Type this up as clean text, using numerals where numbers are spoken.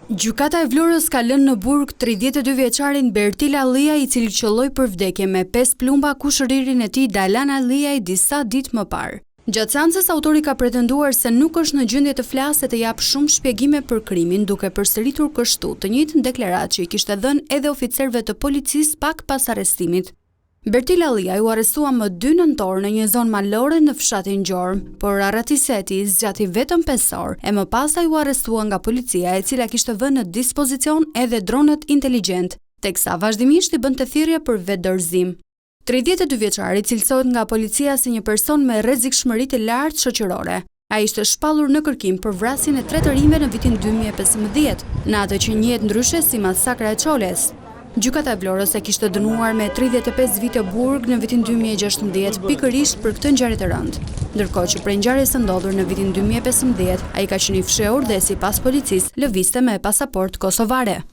Gjykata e Vlorës ka lënë në burg 32 vjeçarin Bertil Alliaj, i cili qëlloi për vdekje me pesë plumba kushëririn e tij Dalan Alliaj disa ditë më parë. Gjatë seancës autori ka pretenduar se nuk është në gjendje të flasë e të japë shumë shpjegime për krimin, duke përsëritur kështu të njëjtën deklaratë që i kishte dhënë edhe oficerëve të policisë pak pas arrestimit. Bertil Alliaj u arrestua më dy nëntor në një zonë malore në fshatin Gjorm, por arratisja e tij zgjati vetëm pesë orë, e më pas ai u arrestua nga policia e cila kishte vënë në dispozicion edhe dronët inteligjentë, teksa vazhdimisht i bënte thirrje për vetëdorëzim. 32 vjeçari cilësohet nga policia si një person me rrezikshmëri të lartë shoqërore. Ai ishte shpallur në kërkim për vrasjen e tre të rinjve në vitin 2015, në atë që njihet ndryshe si masakra e Çoles. Gjykata e Vlorës e kishte dënuar me 35 vite burg në vitin 2016 pikërisht për këtë ngjarje të rëndë. Ndërkohë që prej ngjarjes së ndodhur në vitin 2015, ai ka qenë i fshehur dhe sipas policisë lëvizte me pasaportë kosovare.